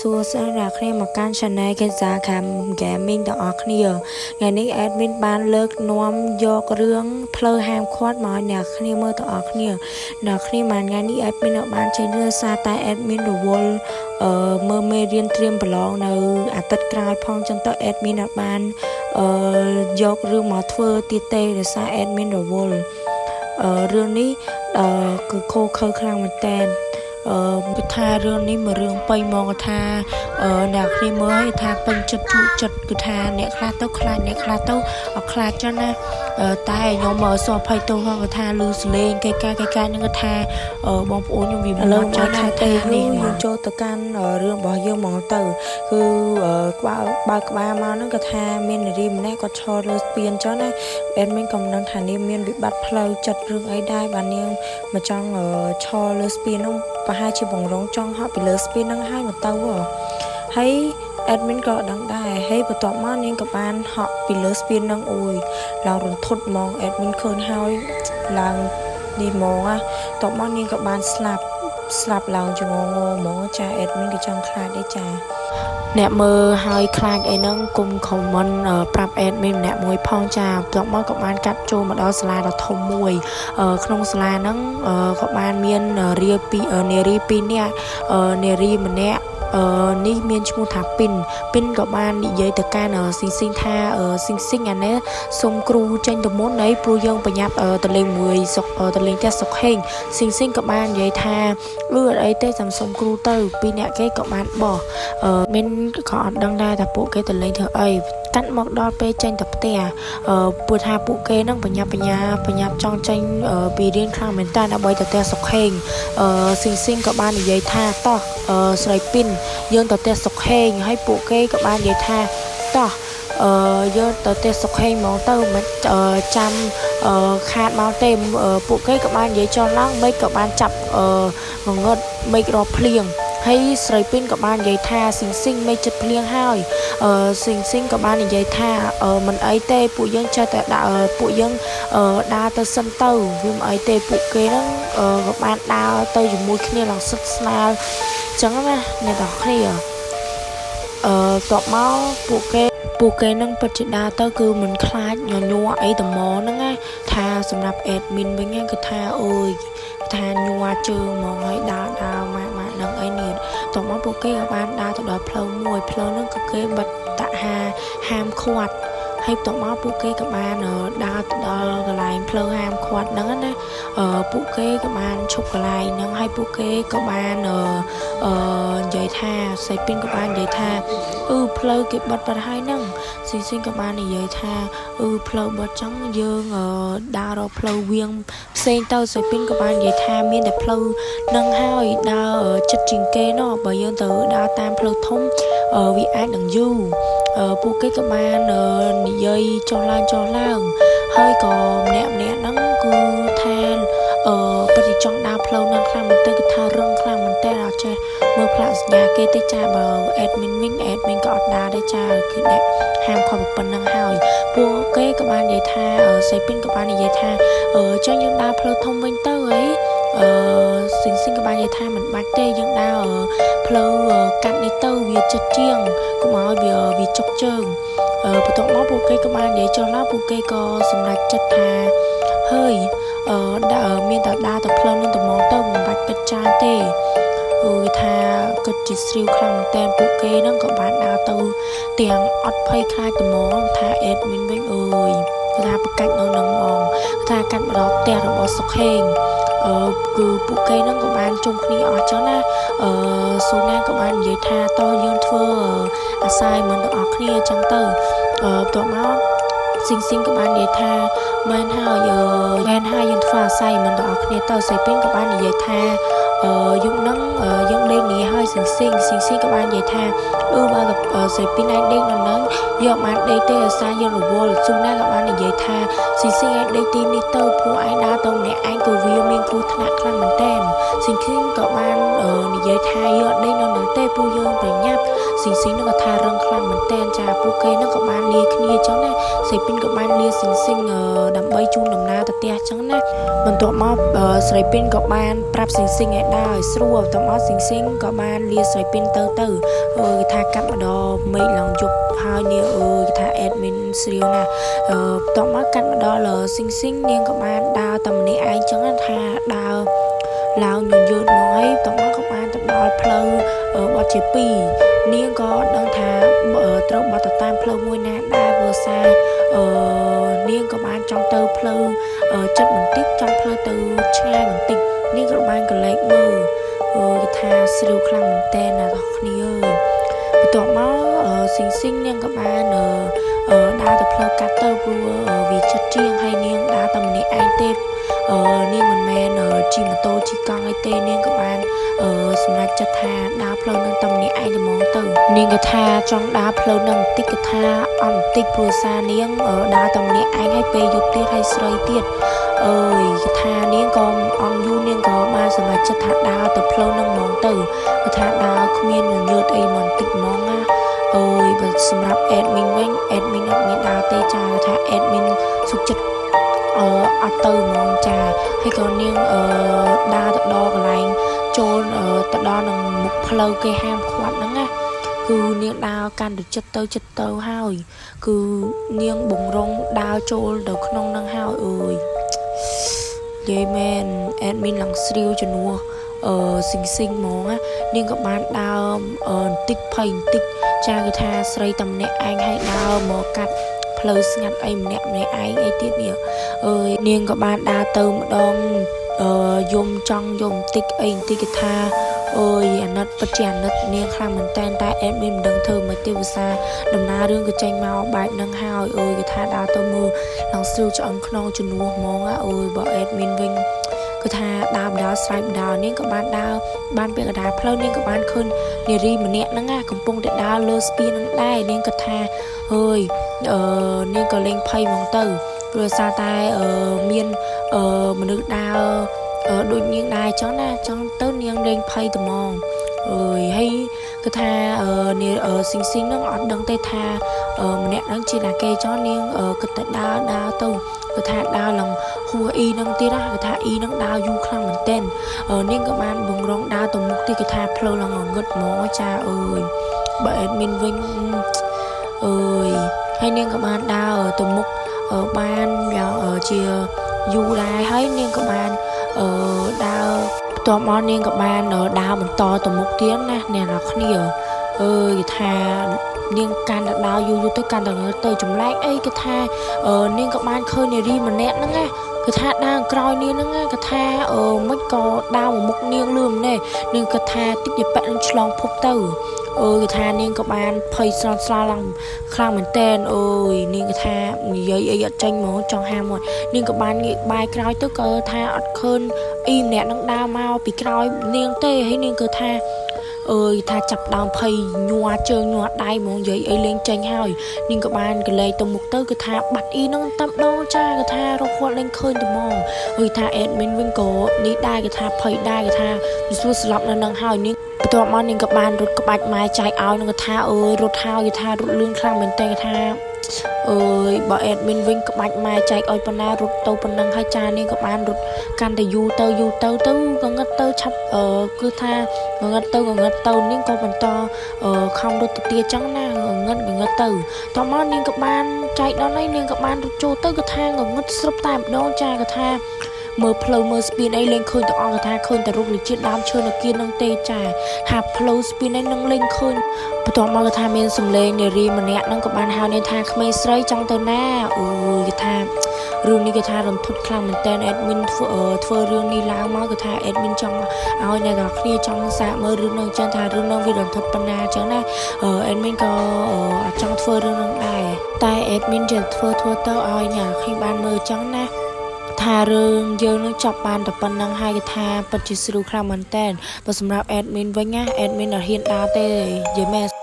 សួស្តីអ្នកគ្នាមកកាន់ Channel កេសាខាំ Gaming ទាំងអស់គ្នាថ្ងៃនេះ admin បានលើកនាំយករឿងផ្លូវហាមឃាត់មកឲ្យអ្នកគ្នាមើលទាំងអស់គ្នាអ្នកគ្នាមួយថ្ងៃនេះ admin អត់បានចេញរឿងសារតែ admin រវល់អឺមើលមេរៀនត្រៀមប្រឡងនៅអាទិត្យក្រោយផងចឹងទៅ admin អត់បានអឺយករឿងមកធ្វើទៀតទេដោយសារ admin រវល់អឺរឿងនេះអឺគឺខូខើខ្លាំងមែនតើអឺគឺថារឿងនេះមួយរឿងពេញហ្មងគឺថាអឺអ្នកគ្នាមើលឲ្យថាពេញចិត្តជក់ចិត្តគឺថាអ្នកខ្លះទៅខ្លាចអ្នកខ្លះទៅអត់ខ្លាចចឹងណាតែខ្ញុំសូមអភ័យទោសផងគឺថាលឺសលេងគេការគេការនឹងគឺថាបងប្អូនខ្ញុំវា ឥឡូវ មកចឹង មក ថាទេ ថា នេះ នេះ យើងចូលទៅកាន់រឿងរបស់យើងហ្មងទៅគឺក្បាលបើក្បាលមកហ្នឹងគឺថាមាននារីម្នាក់គាត់ឈរលើស្ពានចឹងណា admin ក៏មិនដឹងថានាងមានវិបត្តិផ្លូវចិត្តរឿងអីដែរបាទនាងមកចង់ឈរលើស្ពានហ្នឹងប្រហែលជាបង្រងចង់ហក់ពីលើស្ពានហ្នឹងហើយមកទៅហ៎ហើយ admin ក៏ដឹងដែរហើយបន្ទាប់មកនាងក៏បានហក់ពីលើស្ពានហ្នឹងអូយឡើងរន្ធត់ហ្មង admin ឃើញហើយឡើងនេះហ្មងណាបន្ទាប់មកនាងក៏បានស្លាប់ស្លាប់ឡើងចងងហ្មងចា admin ក៏ចង់ខ្លាចដែរចា អ្នកមើលហើយខ្លាចអីហ្នឹងគុំ comment ប្រាប់ admin ម្នាក់មួយផងចាបន្ទាប់មកក៏បានកាត់ចូលមកដល់សាលាដ៏ធំមួយក្នុងសាលាហ្នឹងក៏បានមានរាពីនារីពីរនាក់នារីម្នាក់អឺនេះមានឈ្មោះថាពីនពីនក៏បាននិយាយទៅកាន់ស៊ីងស៊ីងថាស៊ីងស៊ីងអានេះសុំគ្រូចេញទៅមុនអីព្រោះយើងប្រញាប់ទៅលេងមួយសុកទៅលេងផ្ទះសុកហេងស៊ីងស៊ីងក៏បាននិយាយថាអឺអត់អីទេចាំសុំគ្រូទៅពីរអ្នកគេក៏បានបោះអឺមានក៏អត់ដឹងដែរថាពួកគេទៅលេងធ្វើអីកាត់មកដល់ពេលចេញទៅផ្ទះអឺព្រោះថាពួកគេនឹងបញ្ញាប់បញ្ញាបញ្ញាប់ចង់ចេញពីរៀនខ្លាំងមែនតើដើម្បីទៅផ្ទះសុកហេងអឺស៊ីងស៊ីងក៏បាននិយាយថាតោះអឺស្រីពីនយើងទៅផ្ទះសុកហេងហើយពួកគេក៏បាននិយាយថាតោះអឺយើងទៅផ្ទះសុកហេងហ្មងទៅមិនចាំអឺខាតមកទេពួកគេក៏បាននិយាយចោលឡើងមេឃក៏បានចាប់អឺងងឹតមេឃរាប់ភ្លៀងហើយស្រីពីនក៏បាននិយាយថាស៊ីងស៊ីងមេឃចិត្តភ្លៀងហើយអឺស៊ីងស៊ីងក៏បាននិយាយថាមិនអីទេពួកយើងចេះតែដាក់ពួកយើងដើរទៅសិនទៅវាមិនអីទេពួកគេហ្នឹងក៏បានដើរទៅជាមួយគ្នាឡើងសិតស្នាលអញ្ចឹងណាអ្នកទាំងគ្នាអឺតបមកពួកគេពួកគេនឹងពិតជាដើរទៅគឺមិនខ្លាចញញ័រអីត្មហ្នឹងណាថាសម្រាប់ admin វិញគឺថាអូយថាញ័រជើងហ្មងហើយដើរដើរម៉ាក់ម៉ាក់នឹងអីនេះតបមកពួកគេក៏បានដើរទៅដល់ផ្លូវមួយផ្លូវហ្នឹងក៏គេបិទតាហាហាមឃាត់ហើយបន្ទាប់មកពួកគេក៏បានដើរទៅដល់កន្លែងផ្លូវហាមឃាត់ហ្នឹងណាអឺពួកគេក៏បានឈប់កន្លែងហ្នឹងហើយពួកគេក៏បានអឺនិយាយថាសៃពីនក៏បាននិយាយថាអឺផ្លូវគេបិទបាត់ហើយហ្នឹងស៊ីស៊ីក៏បាននិយាយថាអឺផ្លូវបិទចឹងយើងដើររកផ្លូវវៀងផ្សេងទៅសៃពីនក៏បាននិយាយថាមានតែផ្លូវហ្នឹងហើយដើរចិត្តជាងគេណោះបើយើងទៅដើរតាមផ្លូវធំវាអាចនឹងយូរពួកគេក៏បាននិយាយចុះឡើងចុះឡើងហើយក៏ម្នាក់ម្នាក់ហ្នឹងគឺថាអឺពិតជាចង់ដើរផ្លូវហ្នឹងខ្លាំងមែនទែនគឺថារឹងខ្លាំងមែនទែនអត់ចេះមើលផ្លាកសញ្ញាគេទេចាបើ admin វិញ admin ក៏អត់ដើរដែរចាគឺដាក់ហាមខុសប៉ុណ្្នឹងហើយពួកគេក៏បាននិយាយថាសៃពីនក៏បាននិយាយថាអឺចង់យើងដើរផ្លូវធំវិញទៅអីអឺស៊ីងស៊ីងក៏បាននិយាយថាមិនបាច់ទេយើងដើរផ្លូវកាត់នេះទៅវាចិត្តជាងកុំឲ្យវាវាចុកជើងអឺបន្ទាប់មកពួកគេក៏បាននិយាយចុះឡើងពួកគេក៏សម្រេចចិត្តថាហើយអឺមានតែដើរទៅផ្លូវនឹងត្មងទៅមិនបាច់គិតច្រើនទេគឺថាគិតជាស្រាវខ្លាំងមែនតើពួកគេហ្នឹងក៏បានដើរទៅទាំងអត់ភ័យខ្លាចត្មងថា admin វិញអើយគឺថាប្រកាច់នៅនឹងហ្មងថាកាត់មកដល់ផ្ទះរបស់សុខេងអឺគឺពួកគេហ្នឹងក៏បានជុំគ្នាអស់ចឹងណាអឺស៊ូណាក៏បាននិយាយថាតោះយើងធ្វើអាសាយមិនទាំងអស់គ្នាចឹងទៅអឺបន្ទាប់មកស៊ីងស៊ីងក៏បាននិយាយថាមែនហើយមែនហើយយើងធ្វើអាស័យមិនទាំងអស់គ្នាទៅសៃពីនក៏បាននិយាយថាអឺយប់ហ្នឹងយើងដេកនេះហើយស៊ីងស៊ីងស៊ីងស៊ីងក៏បាននិយាយថាអឺបើសៃពីនឯងដេកនៅហ្នឹងយកបានដេកទេអាសាយើងរវល់ស៊ូណាក៏បាននិយាយថាស៊ីងស៊ីងឯងដេកទីនេះទៅព្រោះឯងដើរទៅម្នាក់ឯងក៏វាមានគ្រោះថ្នាក់ខ្លាំងមែនតើស៊ីងស៊ីងក៏បាននិយាយថាយើងអត់ដេកនៅនឹងទេព្រោះយើងប្រញាប់ស៊ីងស៊ីងនឹងក៏ថារឹងខ្លាំងមែនតើចាពួកគេនឹងក៏បានលាគ្នាអញ្ចឹងណាសៃពីនក៏បានលាស៊ីងស៊ីងដើម្បីជូនដំណើរទៅផ្ទះអញ្ចឹងណាបន្ទាប់មកស្រីពីនក៏បានប្រាប់ស៊ីងស៊ីងឲ្យ ដើរឲ្យស្រួលបន្ទាប់មកស៊ីងស៊ីងក៏បានលាស្រីពីនទៅទៅអើយគេថាកាត់ម្ដងមេឃឡើងយប់ហើយនាងអើយគេថា admin ស្រាវណាស់អឺបន្ទាប់មកកាត់មកដល់ស៊ីងស៊ីងនាងក៏បានដើរតែម្នាក់ឯងចឹងថាដើរឡើងយឺតៗមកហើយបន្ទាប់មកក៏បានទៅដល់ផ្លូវបត់ជា2នាងក៏ដឹងថាត្រូវបត់ទៅតាមផ្លូវមួយណាដែរព្រោះសារអឺនាងក៏បានចង់ទៅផ្លូវចិត្តបន្តិចចង់ផ្លូវទៅឆ្ងាយបន្តិចនាងក៏បានកលេចមើលអើយគេថាស្រាវខ្លាំងមែនតើណាអ្នកគ្នាអើយបន្ទាប់មកស៊ីងស៊ីងនាងក៏បានដើរទៅផ្លូវកាត់ទៅព្រោះវាចិត្តជាងហើយនាងដើរតែម្នាក់ឯងទេនាងមិនមែនជិះម៉ូតូជិះកង់អីទេនាងក៏បានសម្រេចចិត្តថាដើរផ្លូវនឹងតែម្នាក់ឯងតែហ្មងទៅនាងក៏ថាចង់ដើរផ្លូវនឹងបន្តិចក៏ថាអត់បន្តិចព្រោះសារនាងដើរតែម្នាក់ឯងហើយពេលយប់ទៀតហើយស្រីទៀតអើយគេថានាងក៏អង្គយូរនាងក៏បានសម្រេចចិត្តថាដើរទៅផ្លូវនឹងហ្មងទៅគេថាដើរគ្មានញញើតអីមកបន្តិចហ្មងណាអើយបើសម្រាប់ admin វិញ admin អត់មានដើរទេចាថា admin សុខចិត្តអឺអត់ទៅហ្មងចាហើយក៏នាងអឺដើរទៅដល់កន្លែងចូលទៅដល់នឹងមុខផ្លូវគេហាមឃាត់ហ្នឹងណាគឺនាងដើរកាន់ទៅចិត្តទៅចិត្តទៅហើយគឺនាងបងរងដើរចូលទៅក្នុងហ្នឹងហើយអើយនិយាយមែន admin ឡើងស្រាវជំនួសអឺស៊ីងស៊ីងហ្មងណានាងក៏បានដើរបន្តិចភ័យបន្តិចចាគឺថាស្រីតែម្នាក់ឯងឲ្យដើរមកកាត់ផ្លូវស្ងាត់អីម្នាក់ម្នាក់ឯងអីទៀតនេះអើយនាងក៏បានដើរទៅម្ដងអឺយំចង់យំបន្តិចអីបន្តិចគេថាអើយអាណិតពិតជាអាណិតនាងខ្លាំងមែនតើតែ admin មិនដឹងធ្វើមិនទេវិសាដំណើររឿងក៏ចេញមកបែបហ្នឹងហើយអើយគេថាដើរទៅមើលឡើងស្រួលឆ្អឹងខ្នងជំនួសហ្មងអើយបើ admin វិញគឺថាដើរបណ្ដោយស្រែកបណ្ដោយនាងក៏បានដើរបានពាក់កណ្ដាលផ្លូវនាងក៏បានឃើញនារីម្នាក់ហ្នឹងណាកំពុងតែដើរលើស្ពានហ្នឹងដែរនាងក៏ថាអើយអឺនាងក៏លេងភ័យហ្មងទៅព្រោះសារតែអឺមានអឺមនុស្សដើរដូចនាងដែរចឹងណាចឹងទៅនាងលេងភ័យត្មងអើយហើយគឺថានាងស៊ីងស៊ីងហ្នឹងអត់ដឹងទេថាម្នាក់ហ្នឹងជាណាគេចឹងនាងគិតតែដើរដើរទៅគឺថាដើរឡើងហួអ៊ីហ្នឹងទៀតណាគឺថាអ៊ីហ្នឹងដើរយូរខ្លាំងមែនទែននាងក៏បានបងរងដើរទៅមុខទៀតគឺថាផ្លូវឡើងងងឹតហ្មងចាអើយបើ admin វិញអើយហើយនាងក៏បានដើរទៅមុខបានយ៉ាងជាយូរដែរហើយនាងក៏បានអឺដើរបន្ទាប់មកនាងក៏បានដើរបន្តទៅមុខទៀតណាអ្នកនរគ្នាអើយថានាងកាន់តែដើរយូរយូរទៅកាន់តែងើទៅចម្លែកអីគេថានាងក៏បានឃើញនារីម្នាក់ហ្នឹងណាគឺថាដើរក្រោយនាងហ្នឹងគេថាអឺមិនក៏ដើរមកមុខនាងលឿនម្នេះនាងគាត់ថាតិចនិប៉នឹងឆ្លងភពទៅអើយគេថានាងក៏បានភ័យស្រន់ស្លាឡើងខ្លាំងមែនតែនអើយនាងគេថានិយាយអីអត់ចេញហ្មងចង់ហាមកនាងក៏បានងាកបែរក្រោយទៅក៏ថាអត់ឃើញអ៊ីម្នាក់នឹងដើរមកពីក្រោយនាងទេហើយនាងក៏ថាអើយថាចាប់ដើមភ័យញ័រជើងញ័រដៃហ្មងនិយាយអីលេងចេញហើយនាងក៏បានកលែកទៅមុខទៅគឺថាបាត់អ៊ីនឹងតាមដងចាគឺថារកគាត់លេងឃើញត្មងអើយថា admin វិញក៏នេះដែរគឺថាភ័យដែរគឺថាវាសួរស្លាប់នៅនឹងហើយនាងបន្ទាប់មកនាងក៏បានរត់ក្បាច់ម៉ែចែកឲ្យនឹងថាអើយរត់ហើយគេថារត់លឿនខ្លាំងមែនតើគេថាអើយបើ admin វិញក្បាច់ម៉ែចែកឲ្យប៉ុណ្ណារត់ទៅប៉ុណ្ណឹងហើយចានាងក៏បានរត់កាន់តែយូរទៅយូរទៅទៅងងឹតទៅឆាប់អឺគឺថាងងឹតទៅងងឹតទៅនាងក៏បន្តអឺខំរត់ទៅទៀតចឹងណាងងឹតងងឹតទៅតមកនាងក៏បានចែកដល់ហើយនាងក៏បានរត់ចូលទៅក៏ថាងងឹតស្រុបតែម្ដងចាក៏ថាមើលផ្លូវមើលស្ពានអីលេងឃើញទាំងអស់គាត់ថាឃើញតែរូបលជាតិដើមឈើនៅគៀននឹងទេចាថាផ្លូវស្ពានអីនឹងលេងឃើញបន្ទាប់មកគាត់ថាមានសំឡេងនារីម្នាក់នឹងក៏បានហៅនាងថាក្មេងស្រីចង់ទៅណាអូយគេថារឿងនេះគេថារន្ធត់ខ្លាំងមែនតើ admin ធ្វើធ្វើរឿងនេះឡើងមកគេថា admin ចង់ឲ្យអ្នកទាំងគ្នាចង់សាកមើលរឿងនឹងចឹងថារឿងនឹងវារន្ធត់ប៉ុណ្ណាចឹងណា admin ក៏អត់ចង់ធ្វើរឿងនឹងដែរតែ admin ចេះធ្វើធ្វើទៅឲ្យអ្នកគ្នាបានមើលចឹងណាថារឿងយើងនឹងចប់បានតែប៉ុណ្្នឹងហើយគេថាពិតជាស្រួលខ្លាំងមែនតើបើសម្រាប់ admin វិញណា admin អត់ហ៊ានដើរទេនិយាយមែន។